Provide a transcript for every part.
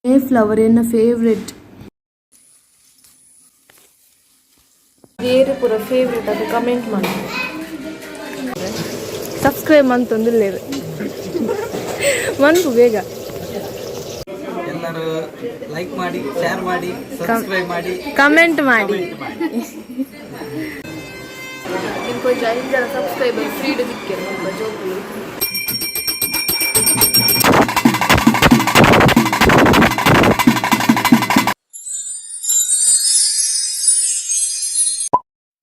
May flower ಎನ್ನ favourite. ಏರು ಪೂರ ಫೇವ್ರೆಟ್ ಅದು ಕಮೆಂಟ್ ಮಾಡಿ. ಸಬ್ಸ್ಕ್ರೈಬ್ ಮಂತೊಂದುಲ್ಲೆರ್ ಮನ್ಪು ಬೇಗ. ಎಲ್ಲರೂ ಲೈಕ್ ಮಾಡಿ, ಶೇರ್ ಮಾಡಿ, ಸಬ್ಸ್ಕ್ರೈಬ್ ಮಾಡಿ. ಕಮೆಂಟ್ ಮಾಡಿ. ಕಮೆಂಟ್ ಮಾಡಿ. ಇಂಕೊಂಚ ಐದು ಜನ ಸಬ್ಸ್ಕ್ರೈಬರ್ ಫ್ರೀಡ್ ದಿಕ್ಕೇರು ಮಲ್ಪ ಜೋಕುಲು.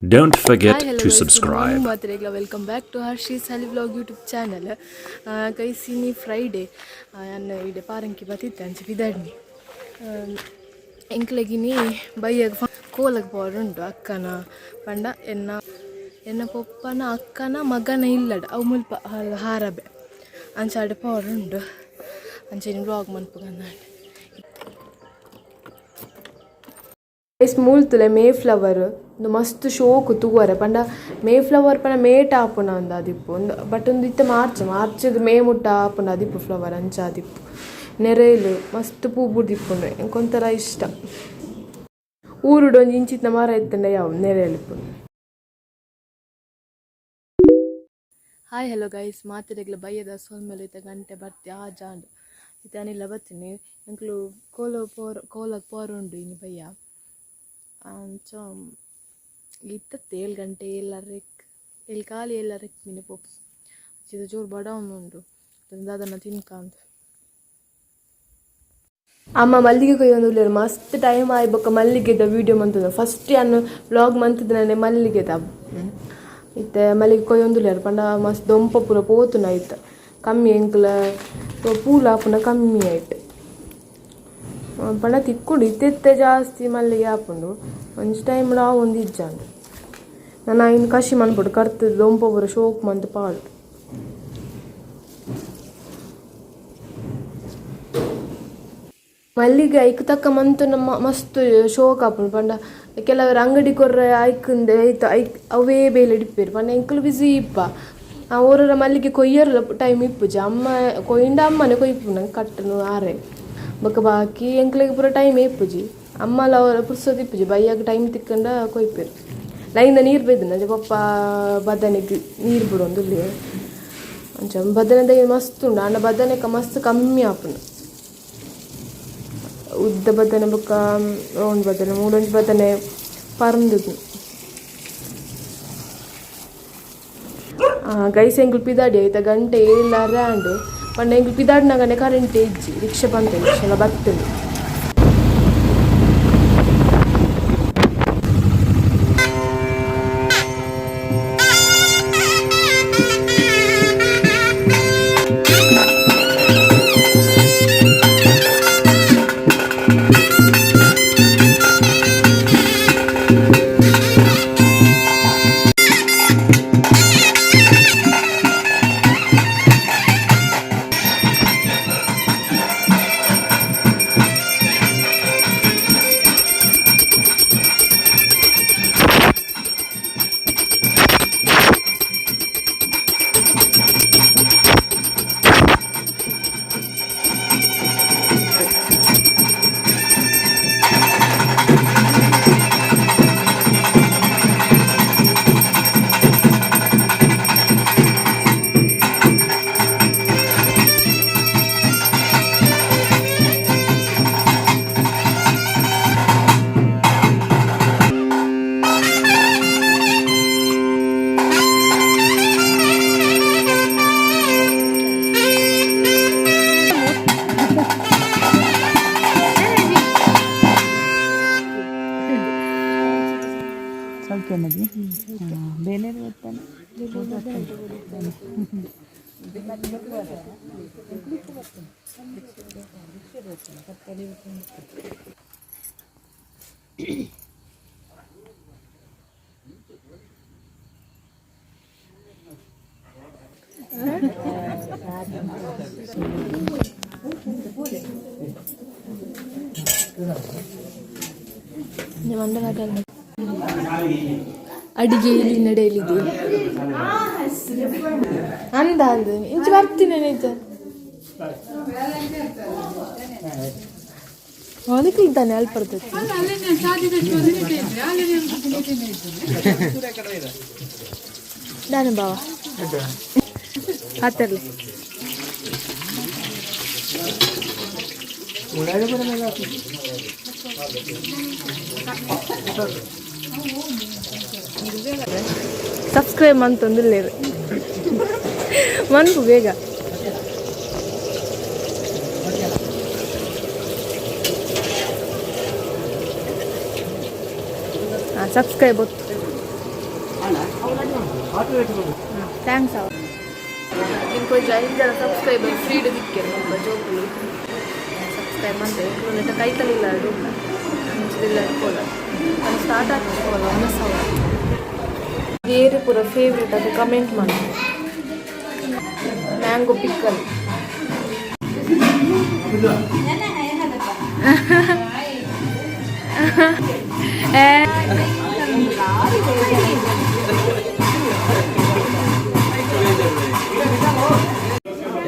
Don't forget hi hello to subscribe. ಮಾತ್ರೆಗಳ welcome back to Harshi's Halli vlog YouTube channel. ಕೈಸಿನಿ Friday ಅನ್ನ ಇಡೆ ಪಾರಂಕಿ ಬತ್ತಿತ್ತೆ ಅಂಚೆ ಬಿದಡ್ನಿ ಎಂಕ್ಲೆಗಿನಿ ಬೈಯಗ್ ಕೋಲಗ್ ಪೋರುಂಡು. ಅಕ್ಕನ ಪಂಡ ಎನ್ನ ಎನ್ನ ಪೊಪ್ಪನ ಅಕ್ಕನ ಮಗನ ಇಲ್ಲಡ ಅವು ಮುಲ್ಪ ಹಾರಬೆ ಅಂಚಾಡೆ ಪೋರುಂಡು. ಅಂಚೆ ವ್ಲಾಗ್ ಮನ್ಪುಗಂದಾಂಡ್. ಗೈಸ್, ಮೂಲ್ತುಲೆ ಮೇ ಫ್ಲವರ್ ಉಂದು ಮಸ್ತ್ ಶೋಕು ತೂವರೆ. ಪಂಡ ಮೇ ಫ್ಲವರ್ ಪಂಡ ಮೇಟ್ ಆಪುನ ಅಂದ್ ಆದಿಪ್ಪು ಉಂದು. ಬಟ್ ಉಂದು ಇತ್ತೆ ಮಾರ್ಚ್ ಮಾರ್ಚ್ಗ್ ಮೇ ಮುಟ್ಟ ಆಪುನ ಆದಿಪ್ಪು ಫ್ಲವರ್. ಅಂಚ ಆದಿಪ್ಪು ನೆರೇಲು ಮಸ್ತ್ ಪೂ ಬುಡ್ದಿಪ್ಪುಂಡು. ಎಂಕ್ ಒಂಥರ ಇಷ್ಟ. ಊರುಡು ಒಂಜಿ ಇಂಚಿತ್ತಿನ ಮರ ಇತ್ತ್ಂಡ ಯಾವು ನೆರೇಲು ಇಪ್ಪುಂಡು. ಹಾಯ್ ಹಲೋ ಗೈಸ್, ಮಾತೆರೆಗ್ಲ ಬಯ್ಯದ ಸೊಲ್ಮೆಲು. ಇತ್ತೆ ಗಂಟೆ ಬರ್ತಿ ಆಜಾಂಡ್. ಇತ್ತೆ ಅನಿಲ್ಲ ಬತ್ತಿನಿ. ಎಂಕ್ಲು ಕೋಲ ಪೋರ್ ಕೋಲಗ್ ಪೋರುಂಡು ಇನಿ ಬಯ್ಯ. ಅಂಚ ಇತ್ತತ್ತೆ 7 ಗಂಟೆ ಏಳರೆಕ್ ಏಳ್ ಕಾಲಿ ಏಳರೆಕ್ ಮಿನಿ ಪೋಪು. ಇದು ಜೋರು ಬಡವೊಂದುಂಡು ದಾದನ ತಿನ್ಕಾಂತ. ಅಮ್ಮ ಮಲ್ಲಿಗೆ ಕೊಯ್ಯೊಂದು ಮಸ್ತ್ ಟೈಮ್ ಆಯ್ ಬೊಕ್ಕ ಮಲ್ಲಿಗೆದ ವೀಡಿಯೋ ಮಂತುದ. ಫಸ್ಟ್ ಯಾನ್ ವ್ಲಾಗ್ ಮಂತುದನೆ ಮಲ್ಲಿಗೆದ. ಇತ್ತೆ ಮಲ್ಲಿಗೆ ಕೊಯ್ಯೊಂದುಲ್ಲೆರ್. ಪಂಡ ಮಸ್ತ್ ದೊಂಪ ಪೂರ ಪೋತುಂಡು. ಐತ ಕಮ್ಮಿ ಎಂಕ್ಲ ಪೂಲ ಆಪುನ ಕಮ್ಮಿ ಆಯ್ಟ್. ಪಂಡ ತಿಕ್ಕುಂಡು. ಇತ್ತೆ ಇತ್ತೆ ಜಾಸ್ತಿ ಮಲ್ಲಿಗೆ ಆಪುಂಡು. ಒಂಜಿ ಟೈಮ್ ಆವೊಂದು ಇಜ್ಜಾಂಡ್. ನನ ಐನ್ ಕಷಿ ಮನ್ಪೊಡು. ಕರ್ತು ದೊಂಪ ಪೂರ ಶೋಕ್ ಮಂತ್ ಪಾಡ್. ಮಲ್ಲಿಗೆ ಐಕ್ ತಕ್ಕ ಮಂತ್ ನಮ್ಮ ಮಸ್ತ್ ಶೋಕ್ ಆಪುಂಡು. ಪಂಡ ಕೆಲವರು ಅಂಗಡಿ ಕೊರ್ರೆ ಐಕ್ಂದೆ ಐತ ಐಕ್ ಅವೇ ಬೇಲೆ ಇಪ್ಪೆರ್. ಪಂಡ ಎಂಕುಲು ಬಿಸಿ ಇಪ್ಪ. ಆ ಓರರ ಮಲ್ಲಿಗೆ ಕೊಯ್ಯರ್ಲ ಟೈಮ್ ಇಪ್ಪುಜಿ. ಅಮ್ಮ ಕೊಯ್ಂಡ ಅಮ್ಮನೆ ಕೊಯ್ಪುನ ಕಟ್ಟುನು ಆರೆ. ಬೊಕ ಬಾಕಿ ಎಂಕ್ಲೆಗ್ ಪೂರ ಟೈಮ್ ಇಪ್ಪುಜಿ. ಅಮ್ಮಲ ಅವರ ಪುರ್ಸೊತ್ತು ಇಪ್ಪುಜಿ. ಬಯ್ಯಗ್ ಟೈಮ್ ತಿಕ್ಕಂಡ ಕೊಯ್ಪೆರ್. ಲೈನ್ದ ನೀರು ಬೈದುಂಡು. ಅಂಚ ಪಪ್ಪ ಬದನೆಗ್ ನೀರು ಬುಡೊಂದುಲ್ಲೆ. ಅಂಚ ಬದನೆ ದೈ ಮಸ್ತ್ ಉಂಡು. ಆಂಡ ಬದನೆಕ ಮಸ್ತ್ ಕಮ್ಮಿ ಆಪುಂಡು. ಉದ್ದ ಬದನೆ ಬೊಕ್ಕ ರೌಂಡ್ ಬದನೆ ಮೂಡೊಂಜಿ ಬದನೆ ಪರ್ಂದುದು. ಗೈಸ್, ಎಂಕುಲು ಪಿದಾಡಿ ಐತ ಗಂಟೆ ಏಳಾರೆ ಆಂಡ್. ಪಂಡ ಎಂಕುಲು ಪಿದಾಡಿನಾಗನೆ ಕರೆಂಟ್ ಇಜ್ಜಿ. ರಿಕ್ಷಾ ಬಂತೆ ರಿಕ್ಷಾಲ ಬತ್ತುಂಡು. ಸೌಖ್ಯನದಿ ಬೇಲೆ ಬರ್ತಾನೆ. ಅಡಿಗೆ ಇಲ್ಲಿ ನಡೆಯಲಿದೆ ಅಂದ ಅಂದ ಇಂಚ ಬರ್ತೀನಿ ನಿಜ. ಅವನಿಗೆ ಇದ್ದಾನೆ ಅಲ್ಪ ಬರ್ತದೆ. ದಾನ ಬಾವ ಹಾತರ್ಲಿ. ಸಬ್ಸ್ಕ್ರೈಬ್ ಅಂತಂದಿಲ್ಲ, ಮನ್ಪು ಬೇಗ. ಹಾಂ, ಸಬ್ಸ್ಕ್ರೈಬ್ ಒತ್ತು. Thanks. ಅವ ಇಂಕೊಂಚ ಐದು ಜನ ಸಬ್ಸ್ಕ್ರೈಬರ್ ಫ್ರೀಡ್ ದಿಕ್ಕೇರು ನಮ್ಮ ಜೋಕುಲು. ಸಬ್ಸ್ಕ್ರೈಬ್ ಅಂತ ಎಂಕ್ಲು ಕೈತಲಿಲ್ಲ ಉಲ್ಲ ಅಂಚದಿಲ್ಲ ಇಟ್ಕೊಳ್ಳ. ಅದು ಸ್ಟಾರ್ಟ್ ಆಗ್ತದೆ ಮನಸ್ಸವ. ಬೇರೆ ಪೂರ ಫೇವ್ರೇಟ್ ಅದು ಕಮೆಂಟ್ ಮಾಡಿ. Mango pickle.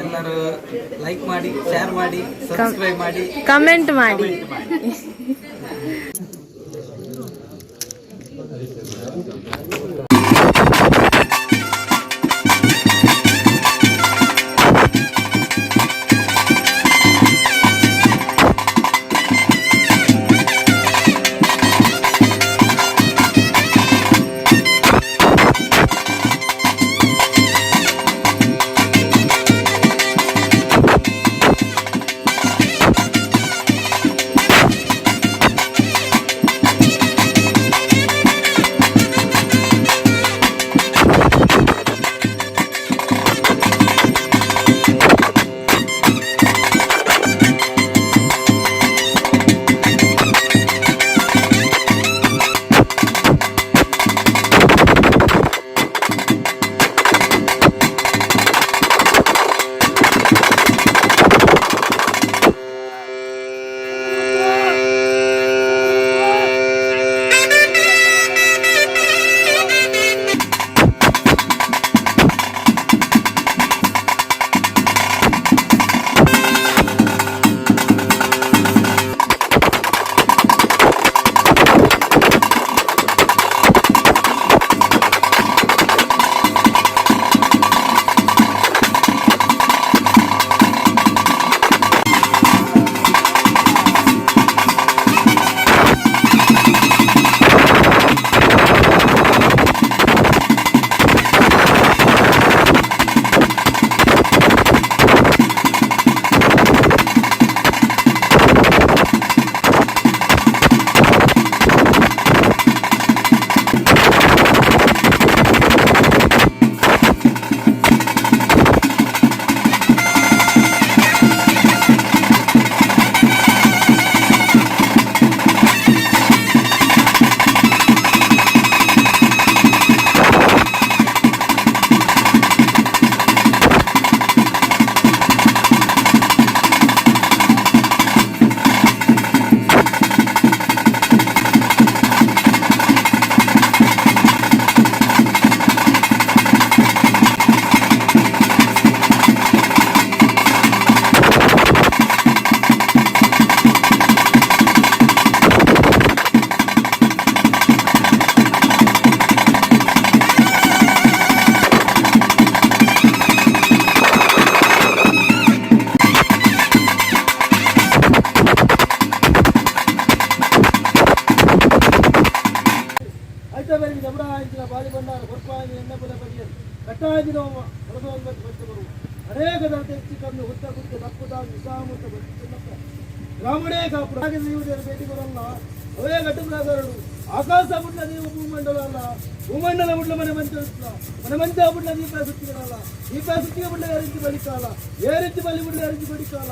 ಎಲ್ಲರೂ ಲೈಕ್ ಮಾಡಿ, ಶೇರ್ ಮಾಡಿ, ಸಬ್ಸ್ಕ್ರೈಬ್ ಮಾಡಿ. ಕಮೆಂಟ್ ಮಾಡಿ. ಅನೇಕ ಹೆಚ್ಚು ಕಮ್ಮಿ ಹುತ್ತ ಗುತ್ತೆ ತಪ್ಪುದ ವಿಸಾಮುತ್ತ ಗ್ರಾಮಣೇ ಕಾಪುರ ಹಾಗೆ ನೀವು ಭೇಟಿ ಬರಲ್ಲ. ಅವೇ ಘಟಪ್ರಾಗರಡು ಆಕಾಶ ಬುಡ್ಲ ನೀವು ಭೂಮಂಡಲ ಅಲ್ಲ, ಭೂಮಂಡಲ ಬುಡ್ಲ ಮನೆ ಮಂಚ, ಮನೆ ಮಂಚ ಬುಡ್ಲ ದೀಪ ಸುತ್ತಿಗಳಲ್ಲ, ದೀಪ ಸುತ್ತಿಗೆ ಬುಡ್ಲ ಏರಿಂಚು ಬಲಿ ಕಾಲ, ಏರಿಂಚು ಬಲಿ ಬುಡ್ಲ ಏರಿಂಚು ಬಡಿ ಕಾಲ,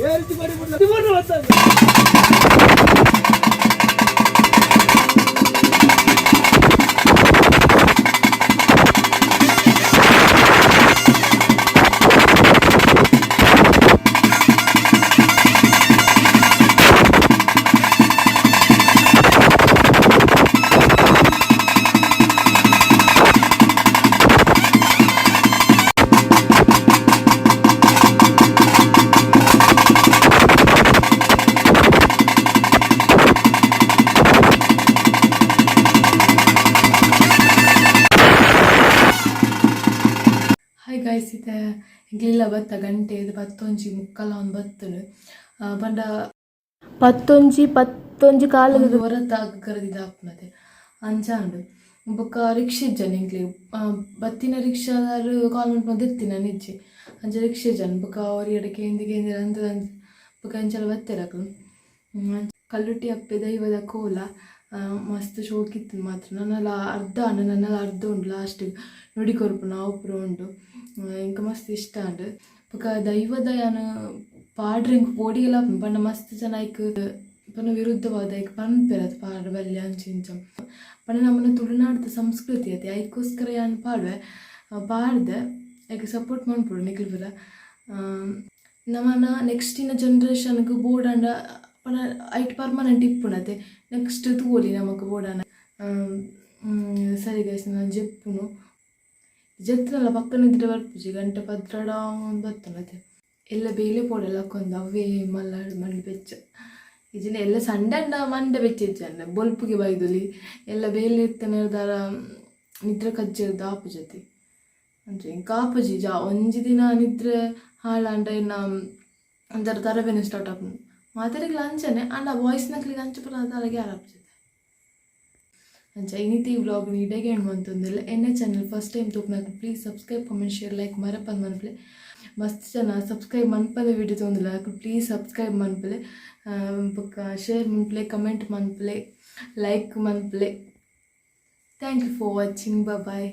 ಏರಿಂಚು ಬಡಿ ಬುಡ್ಲ ಬರ್ತಾರೆ. ಗೈಸ್, ಇತ್ತೆ ಎಂಕ್ಲಿಲ್ಲ ಬತ್ತ ಗಂಟೆ ಇದು 11:45 ಒಂದು ಬತ್ತುಂಡು. ಪಂಡ ಪತ್ತೊಂಜಿ ಪತ್ತೊಂಜಿ ಕಾಲದ ಹೊರತ ಕರದಿದಾಪುನತೆ ಅಂಚ ಉಂಡು. ಬೊಕ್ಕ ರಿಕ್ಷಾ ಇಜ್ಜಾನ ಎಂಕ್ಲೆಗ್. ಬತ್ತಿನ ರಿಕ್ಷಾದಾರು ಕಾಲ್ ಮನ್ಪುನ ದೆತ್ತಿನ ನಿಜ್ಜೆ. ಅಂಚ ರಿಕ್ಷಾ ಇಜ್ಜಾನ. ಬೊಕ್ಕ ಒರಿಯಡ ಕೇಂದ್ ಕೇಂದ್ ಅಂತ ಬೊಕ್ಕ ಅಂಚಲ ಬತ್ತೆರ್ ಅಕುಲು. ಕಲ್ಲುಟಿ ಅಪ್ಪೆ ದೈವದ ಕೋಲ ಮಸ್ತ್ ಶೋಕಿತ್ತು ಮಾತ್ರ. ನನಲ ಅರ್ಧ ಆಂಡ್, ನನಲ ಅರ್ಧ ಉಂಡು. ಲಾಸ್ಟ್ ನುಡಿ ಕೊರ್ಪುನ ಅವು ಪೂರ ಉಂಡು. ಎಂಕ್ ಮಸ್ತ್ ಇಷ್ಟ ಆಂಡ್. ಬೊಕ್ಕ ದೈವದ ಯಾನ್ ಪಾಡ್ರೆ ಎಂಕ್ ಪೋಡಿಗೆಲ ಆಪುಂಡು. ಪಂಡ ಮಸ್ತ್ ಜನ ಐಕ್ ಪಂಡ ವಿರುದ್ಧವಾದ ಐಕ್ ಪನ್ಪೆರ್ ಅತ್ ಪಾಡ್ರೆ ಬಲ್ಲಿ ಅಂಚ ಇಂಚ. ಪಂಡ ನಮ್ಮನ ತುಳುನಾಡ್ದ ಸಂಸ್ಕೃತಿ ಅತೆ, ಐಕೋಸ್ಕರ ಯಾನ್ ಪಾಡುವೆ. ಪಾಡ್ದೆ ಐಕ್ ಸಪೋರ್ಟ್ ಮನ್ಪೊಡು ನಿಕ್ಲ್ ಪೂರ. ನಮನ ನೆಕ್ಸ್ಟಿನ ಜನ್ರೇಷನ್ಗ್ ಬೋಡಾಂಡ ಪಂಡ ಐಟ್ ಪರ್ಮನೆಂಟ್ ಇಪ್ಪುನತೆ. ನೆಕ್ಸ್ಟ್ ತೂವೊಲಿ ನಮಕ್ ಬೋಡಾಂಡ. ಸರಿ ಗೈಸ್, ನಾನು ಜೆಪ್ಪುನು. ಜೆತ್ತುನಲ ಪಕ್ಕ ನಿದ್ರೆ ಬರ್ಪುಜಿ. ಗಂಟೆ 12 ಆವೊಂದು ಬತ್ತುಂಡತೆ. ಎಲ್ಲ ಬೇಲೆ ಪೋಡೆ ಲಕ್ಕೊಂದು ಅವೇ ಮಲ್ಲ ಮಂಡೆ ಬೆಚ್ಚ. ಇಜ್ಜಿಂಡ ಎಲ್ಲ ಸಂಡೆ ಅಂಡ ಮಂಡೆ ಬೆಚ್ಚ ಇಜ್ಜಂಡ ಬೊಲ್ಪುಗೆ ಬೈದೊಲಿ. ಎಲ್ಲ ಬೇಲೆ ಇತ್ತನೆರ್ದಾರ ನಿದ್ರೆ ಕಜ್ಜೆರ್ದ್ ಆಪುಜತಿ. ಅಂಚ ಎಂಕ್ ಆಪುಜಿ. ಜಾ ಒಂಜಿ ದಿನ ನಿದ್ರೆ ಹಾಳಾಂಡ ಇನ್ನ ಒಂಥರ ತರಬೇನೆ ಸ್ಟಾರ್ಟ್ ಆಪುಂಡು. ಮಾತೆರೆಗ್ಲ ಅಂಚನೆ, ಆಂಡ ಬಾಯ್ಸ್ನಕ್ಲೆಗ್ ಅಂಚ ಪೂರ ತರಗೆ ಆಪುಜಿ. ಅಂಚ ಇನಿತ ಈ ವ್ಲಾಗ್ ಇಡೆಗೆ ಎಂಡ್ ಮಂತೊಂದುಲ್ಲೆ. ಎನ್ನ ಚಾನಲ್ ಫಸ್ಟ್ ಟೈಮ್ ತೂಪುನಕುಲು please subscribe, comment, share, like ಮರಪಂದ್ ಮನ್ಪುಲೆ. ಮಸ್ತ್ ಜನ ಸಬ್ಸ್ಕ್ರೈಬ್ ಮನ್ಪಂದೆ ವಿಡಿಯೋ ತೂವೊಂದುಲ್ಲೆರ್. ಅಕುಲು ಪ್ಲೀಸ್ ಸಬ್ಸ್ಕ್ರೈಬ್ ಮನ್ಪುಲೆ, ಬೊಕ್ಕ ಶೇರ್ ಮನ್ಪುಲೆ, ಕಮೆಂಟ್ ಮನ್ಪುಲೆ, ಲೈಕ್ ಮನ್ಪುಲೆ. Thank you for watching. Bye.